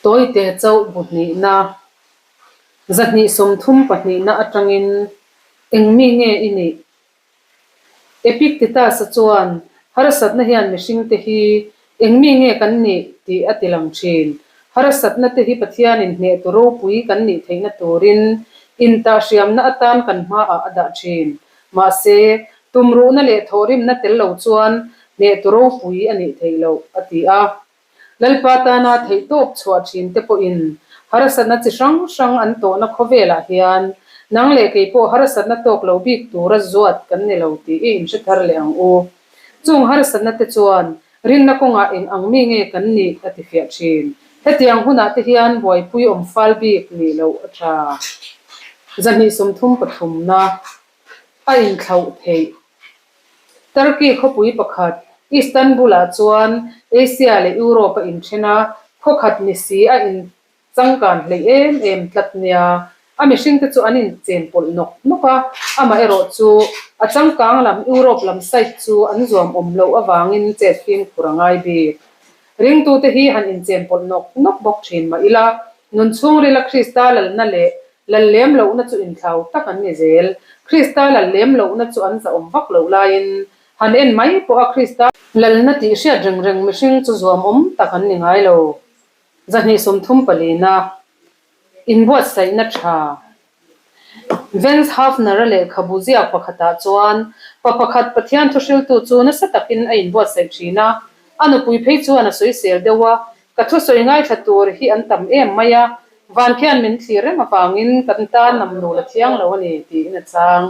Tawite chauh bu hnihna, 232 na atangin eng mi nge i nih? Epictetus-a chuan harsatna hian mihringte hi eng mi nge kan nih tih a ti lang thin. Harsatna te hi Pathianin hnehtu ropui kan nih theihna turin intahhriamna atan kan hmaah a dah thin. Mahse, tumruhna leh thawhrimna tel lo chuan hnehtu ropui a nih theih loh, a ti a. Lalpa tana theihtawp chhuah thin te pawhin harsatna chi hrang hrang an tawhna khawvelah hian nang leh kei pawh harsatna tawk lo bik tura zuat kan ni lo tih i inhre thar leh ang u. Chung harsatna te chuan rinna kawngah eng ang mi nge kan nih a ti fiah thin. Hetiang hunah te hian buaipui awm fal bik nih loh a tha. 233 na a inthlauh theih. Turkey khawpui pakhat, Istanbul-ah chuan Asia leh Europe a inthen a, khaw khat ni si a inchangkan hleih em em tlat nia. A mihringte chu an inchen pawlh nawk nawk a, amaherawh chu a changkang lam Europe lam side chu an zuam awm loh avangin chet fimkhur a ngai bik. Ringtute hi han inchen pawlh nawk nawk bawk thin mah ila, nun chhungrila Krista lalna leh Lal lem lohna chu inthlau tak an ni zel. Krista lal lem lohna chu an zahawm vak loh laiin han en mai pawh a Krista lalna tih hriat reng reng mihring chu zuamawm tak an ni ngai lo. 234 Inbuatsaihna tha Vance Havner-a lehkhabu ziak pakhatah chuan pa pakhat Pathian thuhriltu chu nasa takin a inbuatsaih thin a, a nupui phei chuan a sawisel deuh a, Ka thusawi ngaithla tur hi an tam em mai a, van khian min thlir reng avangin kan tan nam nul a thiang lo a ni, tiin a chang.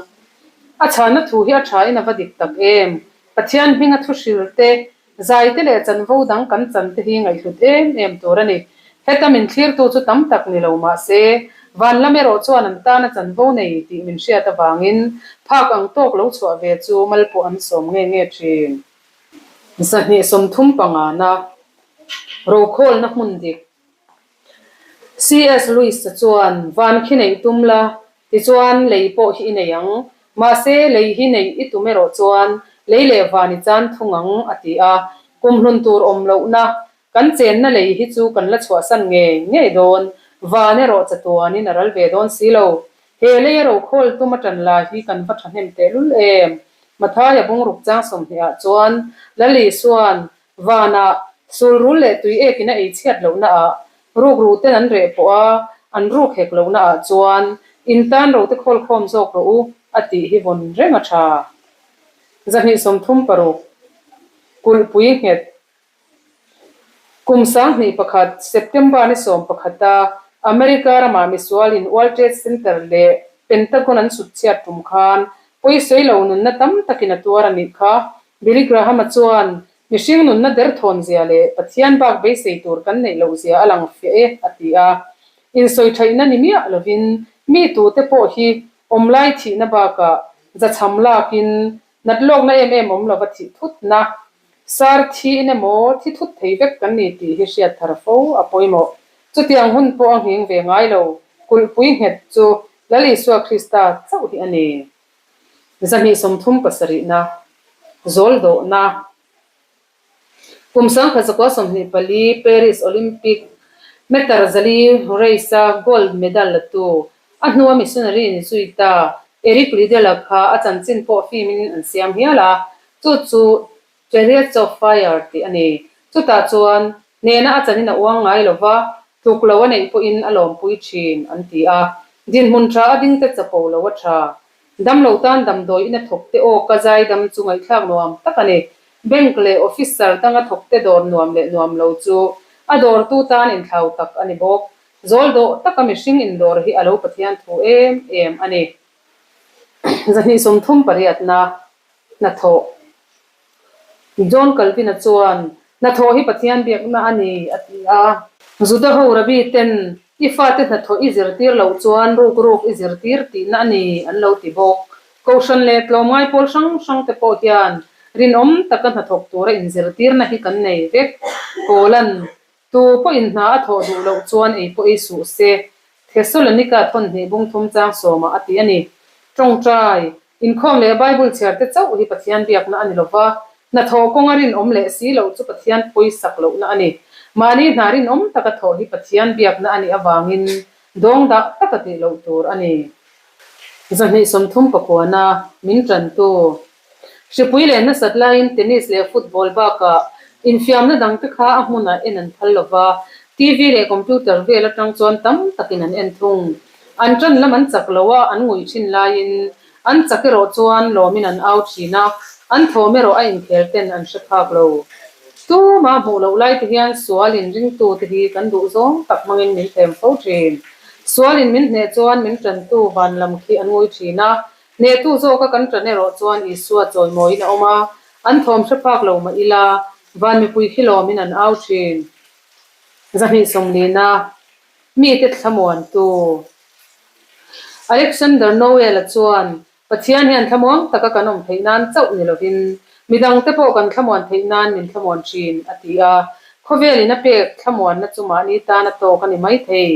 A chhanna thu hi a thain a va dik tak em? Pathian hminga thuhril te, zai te leh chanvo dang kan chan te hi ngaihhlut em em tur a ni. Heta min thlirtu chu tam tak ni lo mah se, van lam erawh chuan an tana chanvo nei tih min hriat avangin phak ang tawk lo chhuah ve chu mal pawh an sawm nge nge thin. 235 na rokhawlna hmun dik. CS Lewis-a chuan, Van khi neih tum la, tichuan lei pawh hi i nei ang. Mahse, lei hi neih i tum erawh chuan lei leh van i chan thung ang, a ti a. Kumhlun tur awm lohna kan chenna lei hi chu kan la chhuahsan ngei ngei dawn, van erawh chatuanin a ral ve dawn si lo. He leia rokhawl tum a tan lai hi kan va thahnem tehlul em? Mathaia bungruk chang 20 ah chuan Lal Isua'n Vanah sulrul leh tui ekin a ei chhiat lohna ah, rukru ten an reh pawh a, an ruk hek lohna ah chuan in tan rote khawl khawm zawk rawh u a tih hi vawn reng a tha. 236 Kulhpui nghet Kum 2001 September ni 11 a America ramah misualin World Trade Center leh Pentagon an sut chhiat tum khan pawisawi lo nunna tam takin a tuar a nih kha. Billy Graham-a chuan mihring nunna derthawn zia leh Pathian bak beisei tur kan neih loh zia a lang fiah e a ti a. Insawi thaihna ni miah lovin mi tute pawh hi awmlai thihna bakah zachham lakin Nat lawkna em em awm lova thih thutna, sar thiin emaw thi thut thei vek kan ni tih hi hriat thar fo a pawimawh. Chutiang hun pawh a nghing ve ngai lo, kulhpui nghet chu Lal Isua Krista chauh hi a ni. 237 na, Zawl dawhna. Kum 1924 Paris Olympic meter 400 race-a gold medal la tu, a hnua missionary ni zui ta Eric Liddell-a kha a chanchin pawh film-in an siam hial a, chu chu Chariots of Fire tih a ni. Chutah chuan hnehna a chanin a uang ngai lo va, tluk lo a neih pawhin a lawmpui thin, an ti a. Dinhmun tha a dingte chapo lo a tha. Damlo tan damdawi in a thawk te aw ka zaidam chu ngaihthlak nuam tak a ni. Bank leh officer danga thawk te dawr nuam leh nuam lo chu a dawrtu tan inthlau tak a ni bawk. Zawl dawh taka mihring indawr hi a lo Pathian thu em em a ni. 238 na hnathawh. John Calvin-a chuan, Hnathawh hi Pathian biakna a ni, a ti a. Juda ho Rabbi ten i fate hnathawh i zirtir loh chuan ruk ruk i zirtir tihna a ni, an lo ti bawk. Kohhran leh tlawmngai pawl hrang hrang te pawh hian rinawm taka hnathawk tura inzirtirna hi kan nei vek. Pawlan Tu pawhin hna a thawh duh loh chuan ei pawh ei suh se, Thesalonika thawn hnih bung thum chang sawmah a ti a ni. Tawngtai, inkhawm leh Bible chhiar te chauh hi Pathian biakna a ni lo va, hnathawh kawnga rinawm leh si loh chu Pathian pawisak lohna a ni. Mahni hna rinawm taka thawh hi Pathian biakna a nih avangin dawngdah taka tih loh tur a ni. 230 pakuana min tantu. Hripui leh nasat laiin tennis leh football bakah infiamna dangte kha a hmunah en an phal lova, TV leh computer vel atang chuan tam takin an en thung. An tan lam an chak lo a, an ngui thin laiin an chak erawh chuan lawmin an au thin a, an thawm erawh a inkhel ten an hre phak lo. Tuma hmuh loh lai te hian sualin ringtute hi kan duh zawng tak hmangin min thlem fo thin. Sualin min hneh chuan min tantu van lam khi an ngui thin a, Hnehtu zawka kan ṭan erawh chuan Isua chawimawiin a awm a, an thawm hre phak lo mah ila, van mipui khi lawmin an au ṭhin. 240 mite thlamuantu Alexander Noel-a chuan, Pathian hian thlamuang taka kan awm theih nan chauh ni lovin, midangte pawh kan thlamuan theih nan min thlamuan ṭhin, a ti a. Khawvelin a pek thlamuanna chu mahni tan a tawk a ni maithei.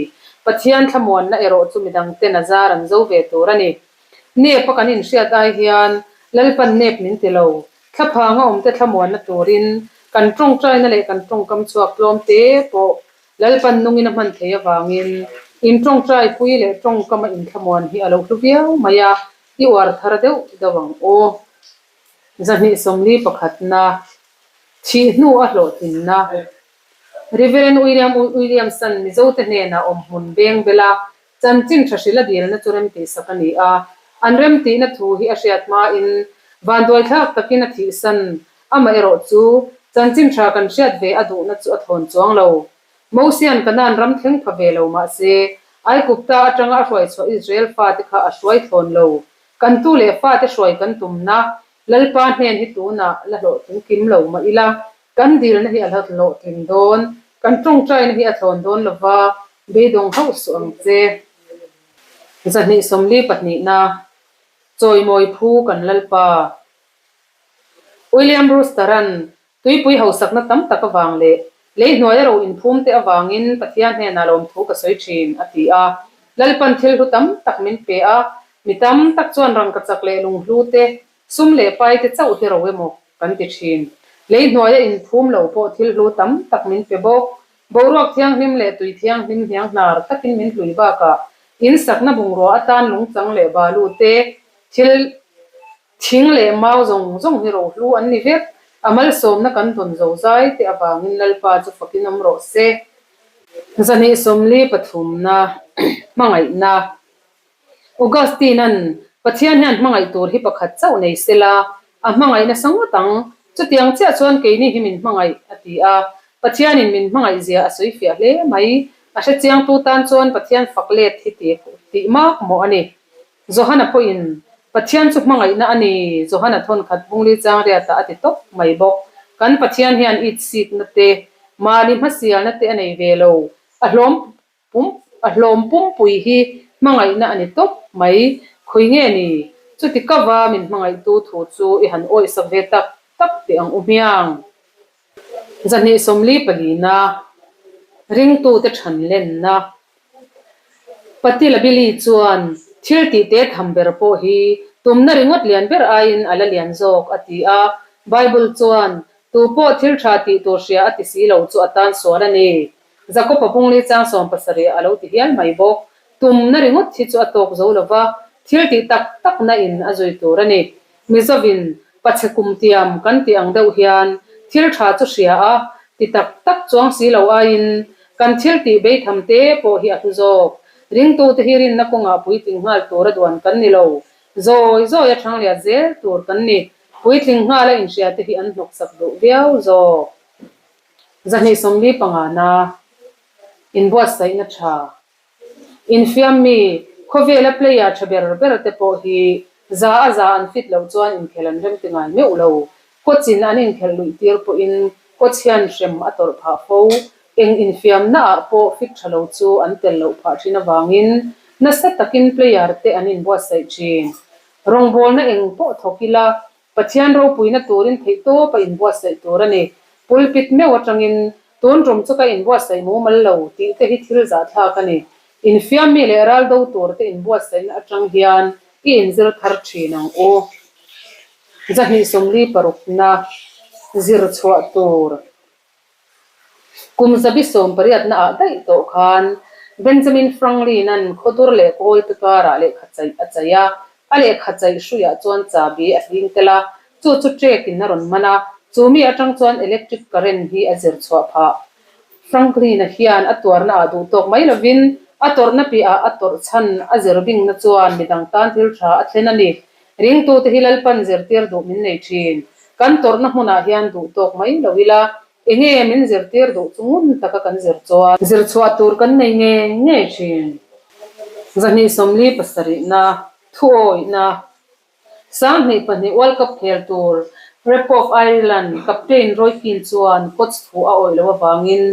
Pathian thlamuanna erawh chu midangten a zar an zo ve tur a ni. Nep a kan inhriat ai hian Lalpan nep min ti lo. Thlaphanga awmte thlamuanna turin kan tawngtaina leh kan tawngkam chhuak tlawm te pawh Lalpan nungin a hman thei avangin in tawngtai pui leh tawngkama inthlamuan hi a lo hlu viau mai a, i uar thar deuh deuh ang u. 241na Thih hnu a hlawhtlinna Reverend William Williamson Mizote hnenah awmhmun beng bela Chanchin tha hrila dilna chu remtihsak a ni a, an remtihna thu hi a hriat hmain vanduaithlak takin a thihsan. Amaherawh chu, chanchin tha kan hriat ve a duhna chu a thawn chuang lo. Mosian Kanaan ram thleng pha ve lo mah se, Aigupta atanga a hruai chhuah Israel fate kha a hruai thlawn lo. Kan tu leh fate hruai kan tumna Lalpa hnen hi tunah la hlawhtling kim lo mah ila, Kan dilna hi a hlat hlawhtling dawn, kan tawngtaina hi a thlawn dawn lova, beidawng hauh suh ang che. 242na Chawimawi phu kan Lalpa. William Brewster-a'n tuipui hausakna tam tak avang leh lei hnuaia ro inphum te avangin Pathian hnenah lawmthu ka sawi thin, a ti a. Lalpan thil hlu tam tak min pe a, mi tam tak chuan rangkachak leh lunghlu te, sum leh pai te chauh hi ro emaw kan ti thin. Lei hnuaia inphum lo pawh thil hlu tam tak min pe bawk. Boruak thianghlim leh tui thianghlim hniang hnar takin min hlui bakah in sakna bungrua atan lungchang leh balu te, thil thing leh mau zawng zawng hi rohlu an ni vek. A malsawmna kan dawn zo zai te avangin Lalpa chu fakin awm rawh se. 243na Hmangaihna Augustine-a'n Pathian hian hmangaih tur hi pakhat chauh nei se la, a hmangaih nasa ngawt ang. Chutiang chiah chuan keini hi min hmangaih, a ti a. Pathianin min hmangaih zia a sawi fiah hle mai. A hrechiangtu tan chuan Pathian fak let hi tih tih mak mawh a ni. Johana pawhin, Pathian chu hmangaihna a ni, Johana thawnkhat Bungli Changriatah a ti tawp mai bawk. Kan Pathian hian itsikna te, mahni hmasialna te a nei ve lo. A hlawm Pum, a hlawm pumpui hi hmangaihna a ni tawp mai. Khawi nge ni? Chuti ka va min hmangaihtu thu chu i han awihsak ve tak tak teh ang u hmiang. 244na, Ringtute than lenna. Patila Billy chuan thil tih te tham ber pawh hi tumna ringawt lian ber aiin a la lian zawk a ti a. Bible chuan, Tu pawh thil tha tih tur hria a ti si lo chu a tan sual a ni. Jakob-a Bungli chang 70 a lo ti hial mai bawk. Tumna ringawt hi chu a tawk zo lo va, thil tih tak takna in a zui tur a ni. Mizovin pachhe kum tiam kan tih ang deuh hian thil tha chu hria a, ti tak tak chuang si lo aiin kan thil tih beitham te pawh hi a hlu zawk. Ringtute hi rinna kawngah puitling nghal tur a duan kan ni lo. Zawi zawi a thangliat zel tur kan ni. Puitling nghal a inhria te hi an hnawksak duh viau zawk. 245na inbuatsaihna tha. Infiam mi, khawvela player tha ber ber te pawh hi za a za an fit loh chuan inkhelh an rem ti ngai meuh lo. Coach in an inkhelh luih tir pawhin coach hian hrem a tawrh phah fo. Eng infiamna ah pawh fit tha lo chu an tel loh phah thin avangin nasa takin player te an inbuatsaih thin. Rawngbawlna eng pawh thawk ila Pathian ropuina turin theihtawp a inbuatsaih tur a ni. Pulpit meuh atangin, Tun tum chu ka inbuatsaih mumal lo, tih te hi thil zahthlak a ni. Infiam mi leh ral do tur te inbuatsaihna atang hian i inzir thar thin ang u. 246na zir chhuah tur. Kum zabi sawmpariatna ah daih tawh khan Benjamin Franklin-a'n khawdur leh kawlpi karah lehkha chaih a chaih a, a lehkha chaih hruiah chuan chabi a hling tel a, chu chu trek-in a rawn man a, chu mi atang chuan electric current hi a zir chhuah phah. Franklin-a hian a tuarna ah duh tawk mai lovin a tawrhna piahah a tawrh chhan a zir bingna chuan midang tan thil tha a thlen a ni. Ringtute hi Lalpan zirtir duh min nei thin. Kan tawrhna hmunah hian duh tawk mai lo ila, Enge min zirtir duh chu ngun taka kan zir chuan. Zir chhuah tur kan nei ngei ngei thin. Zahnih sawmli pasarihna, thuawihna, 2002 World Cup khel tur Rep of Ireland captain Roy Keane chuan coach thu a awih loh avangin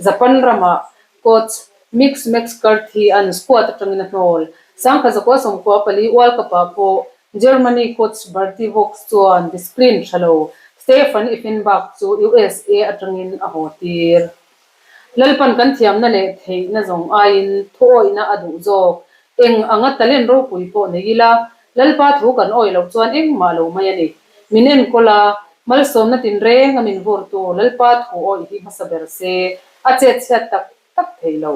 Japan ramah coach Mick McCarthy-a'n squad atangin a hnawl. 1994 World Cup-ah pawh Germany coach Berti Vogts chuan discipline tha lo Stefan Effenberg chu USA atangin a haw tir. Lalpan kan thiamna leh theihna zawng aiin thuawihna a duh zawk. Eng anga talent ropui pawh nei ila, Lalpa thu kan awih loh chuan engmah lo mai a ni. Min enkawl a, malsawmna tinreng a min vurtu Lalpa thu awih hi hmasa ber se, a chet chhiat tak tak thei lo.